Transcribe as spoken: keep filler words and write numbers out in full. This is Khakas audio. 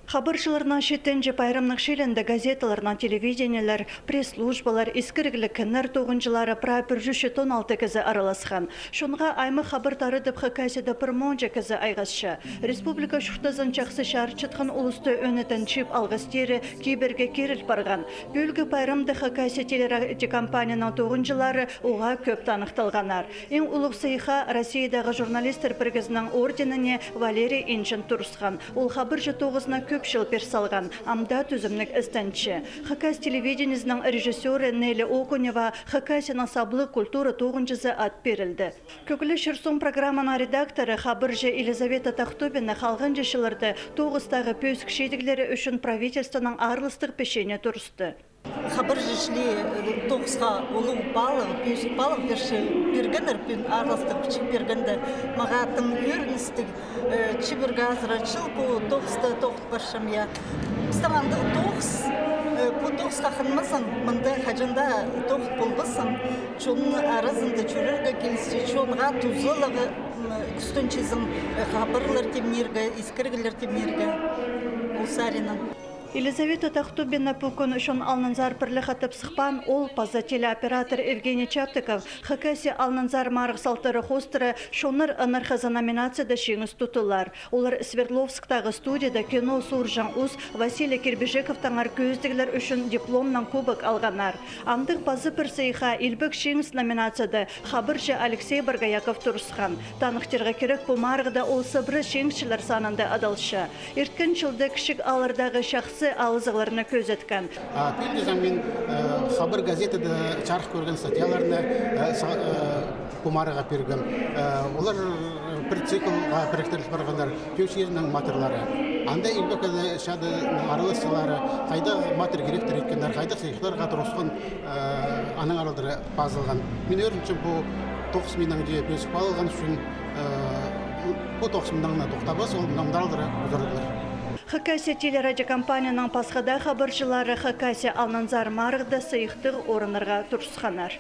Хабарҷыларның читінҷі пайрамнығ чилінде газеталарның, телевидениелер, пресс-службалар, искірігліг кіннер тоғынҷылары прай пір чӱс читон алты кізі араласхан. Чонға аймах хабар тарадып Хакасияда пір муңҷа кізі айғасча. Республика чуртазын чахсы чарытчатхан улусты ӧнетін чип алғыс тире кибірге киріл парған. Пӱӱлгі пайрамда Хакасия телерадиокомпанияның тоғынҷылары уғаа кӧп таныхталғаннар. Иң улуғ сыйыхха Россиядағы журналистер пірігізінің орденіне Валерий Инчин турысхан. Ол хабарҷы тоғызына кӧп чыл пир салған, ам даа тӱзімніг істенче. Хакас телевидениезінің режиссёры Нелли Окунева Хакасияның саблығ культура тоғынҷызы ат пирілді. «Кӧглі Чир-суң» программаның редакторы, хабарҷы Елизавета Тахтобина халғанҷы чылларда тоғыстағы пӧзік чидіглері ӱчӱн правительствонаң аарластығ печене турысты. Хабарҷы чіли, э, тоғысха улуғ паалағ, пӧзік паалағ пирче, пиргеннер, пӱӱн аарластығ пічік пиргенде, мағаа тым ӧріністіг, э, чибіргі азыра чыл пу тоғыста тоғыт парчам, я. Пістің андағ тоғыс, э, пу тоғысха хынмазаң, мында хаҷан даа тоғыт полбассың, чонның аразында чӧрерге килісче, чонға тузалығ, м, кӱстенчезің, э, хабарлар тимнирге, искіріглер тимнирге, ол саринаң. Елизавета Тахтобина пу кӱн чон алнынзар пірле хатап сыхпаан. Ол паза телеоператор Евгений Чаптыков «Хакасия алнынзар марығ салтары» хоостыра «Чоннар ынархазы» номинацияда чиңіс туттылар. Олар Свердловсктағы студияда кино суурҷаң ус Василий Кирбижековтаңар кӧзідіглер ӱчӱн дипломнаң кубок алғаннар. Андағ паза пір сыйыхха «Илбек чиңіс» номинацияда хабарҷы Алексей Боргояков турысхан. Таныхтирға кирек, пу марығда ол сыбыра чиңісчілер санында адалча. Ирткен чылда кічіг ааллардағы чахсы алызығларны кӧзіткен. А пӱӱн тізең мин, э, хабар газетада чарых кӧрген статьяларны, э, са-, э, пу марығға пиргем. Э, олар, э, пір циклға піріктіріл парғаннар, «Тӧӧ чирінің матырлары». Анда Илбек Чаптыковтың араласчылары хайдағ матыр киректер иткеннер, хайдағ сыйыхтарға турысхан, э, аның аралдары пазылған. Мин ӧрінчем, пу тоғыс миннең дее пӧзік паалалған ӱчӱн, э, пу тоғыс мыннаң на тохтабас, ол мыннаң даа аралдары узарылар. Хакасия телерадиокомпанияның пасха даа хабарҷылары «Хакасия алнынзар» марығда сыйыхтығ орыннарға турысханнар.